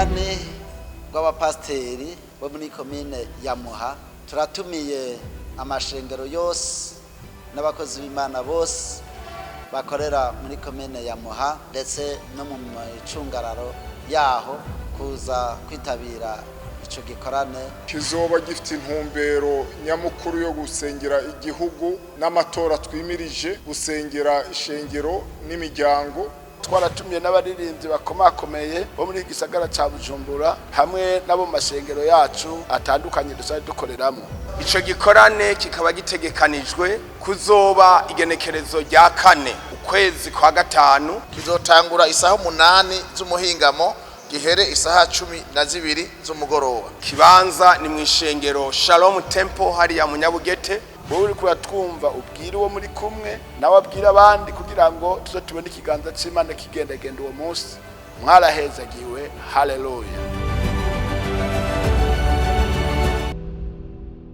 Urunani rw'abapasiteri bo muri komine ya Muha turatumiye amashengero yose n'abakozi b'Imana bose bakorera muri komine ya Muha ndetse no mu micungararo yaho kuza kwitabira ico gikorane. Kizoba gifite intumbero nyamukuru yo gusengera igihugu n'amatora twimirije, gusengera ishengero n'imiryango. Twaratumiye n'abaririmbyi bakomakomeye bo muri gisagara ca Bujumbura hamwe n'abo mu mashengero yacu atandukanye dusanzwe dukoreramo. Ico gikorane kikaba gitegekanijwe kuzoba igenekerezo rya 4 ukwezi kwa 5. Kizotangura isaha 8 z'umuhingamo, gihere isaha 12 z'umugoroba. Kibanza ni mw'ishengero Shalom Temple hariya mu Nyabugete. Wowe uriko uratwumva, ubwire uwo muri kumwe, nawe abwire abandi, kugira ngo tuze tubone ikiganza c'Imana kigendagenda uwo munsi. Mwarahezagiwe, haleluya.